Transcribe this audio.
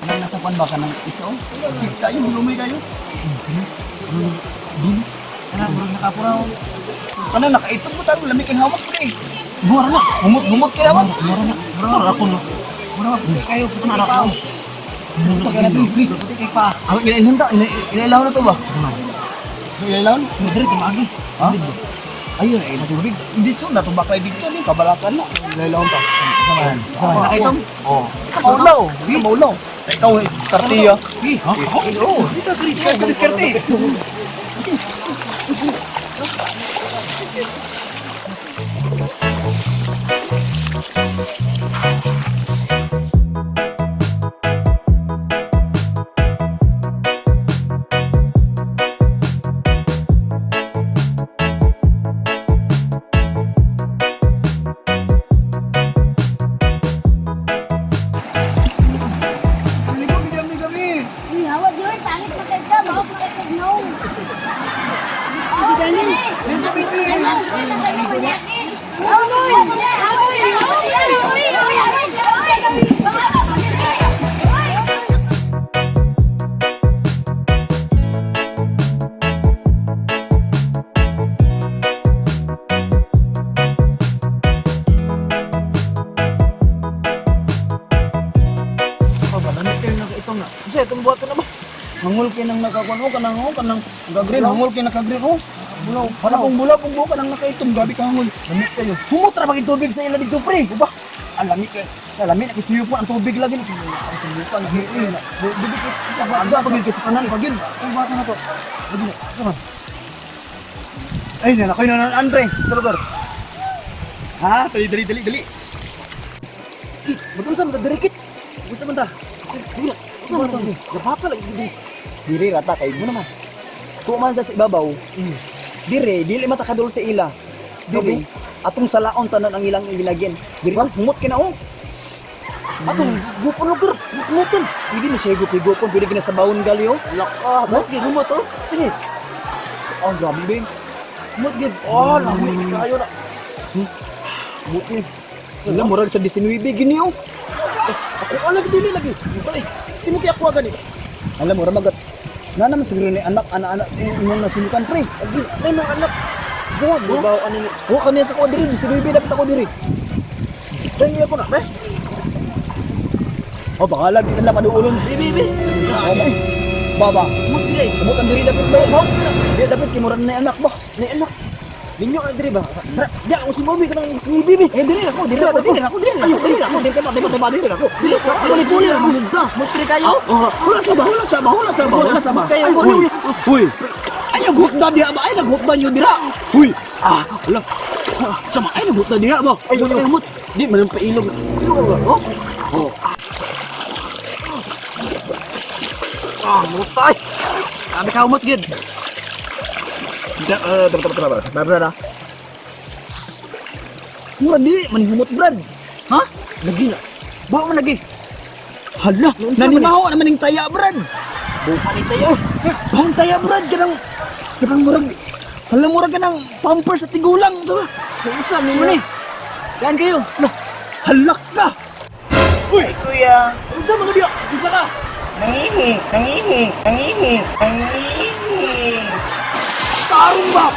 Anong nasa kwan ba ka ng iso? Chicks kayo, lumay kayo. Dili. Kana murag nakapuraw. Ano, nakaitong mo tayo, lamig kang hawak pre. Mura na. Humot-humot ka naman. Mura na. Mura ako no. Mura puti kayo, puti na ako. Puta ka na, pre. Pre. Puti kay pa. Ang ilahon ta, ilahon na to ba? Ilahon? Dire tumagi. Ha? Ayun, ay tubig. Dito na to bakay dito ni kabalakan na. Ilahon ta. Samahan. Samahan. Nakaitom. Oh. Maulaw. Sige, maulaw. Ikaw, startiya. Eh, ha? Oo, dito dito ka diskarte. Ligo gid kami. Uy, hawa di oy, pangit pa kay ka, mao pa kay no. Oh, dali. Dito bibi. Ay, mao pa kay no manyakis. Oy, oy, oy, oy, oy, oy, oy, oy. Oh, balamit kayo nakaitong na. Kasi itong buhaton na ba? Hangol kay nang nakakuan o kanang o kanang gagrin hangol kay nakagrin o. Bulaw. Para kung bulaw kung buo kanang nakaitom gabi ka hangol. Lamit kayo. Humot ra bagay tubig sa ila dito pre. Uba. Alami kay alami na kisuyo po ang tubig lagi na suyupan. Dili ko pagid kasi kanan pagid. Itong buhaton na to. Lagi na. Samahan. Ay na nakoy na Andre sa lugar. Ha, dali dali dali dali. Kit, mag-unsa man ta diri kit. Unsa man ta? Lagi na. Unsa man ta? Gabata lagi gid. Diri rata kay mo naman. Kuman sa ibabaw. Dire dili mata kadul sa ila. Dire atong salaon tanan ang ilang ilagin. Dire humot kay na oh. Atong gupon lugar, sumuton. Pwede na siya higop-higopon, pwede ka na sa bawon gali oh. Laka, no? Gid humot oh. Sige, Oh, grabe ba yun? humot gid. Oh, lami kayo na. Humot yun. Wala, murag sa 19 gini oh. Ako alag dili lagi. Ay, sino kaya ako gani? Alam mo, ramagat. Na naman siguro ni anak, anak-anak, inyong nasimukan pre. Agi, ay mga anak. Buwa, buwa ano ni. Huwag kaniya sa ko diri, 19 dapat ako diri. Dali ako na, be. Oh, baka lang, dito na paduulon. Bibi, bibi. Oh, ba? Baba. Humot dili. Humot ang diri dapat ba? Diri dapat kimuran na anak ba? Ni anak. Ninyo na diri ba? Tara, di ako si Bobby kanang si bibi. Eh, diri ako, diri ako, diri ako, diri ako, diri ako, diri ako, diri ako, diri ako. Dili ko. Dili ko, dili ako. Humot diri kayo. Hula sa ba, hula sa ba, hula sa ba, hula sa ba. Kayo, Ay, huy. Huy. Ay, naghutda diha ba? Ay, naghutda niyo dira. Huy. Ah, wala. Sama, ay, naghutda diha ba? Ay, ay, humot. Di man ang pailog. Ilog ba? Oh. Oh. Ah, mutay. Kami ka humot gid. Brad, Mura dili man humot brad. Ha? Lagi na. Buwa man lagi. Hala, nanimaho naman ning taya brad. Buwa ni tayo. Ang taya brad kanang kanang murag hala murag kanang pampers sa tigulang to. Unsa ni mo ni? Yan kayo. Halak ka. Uy, kuya. Unsa man diya? Unsa ka? Nangihi, nangihi, nangihi, nangihi. Tarong ba?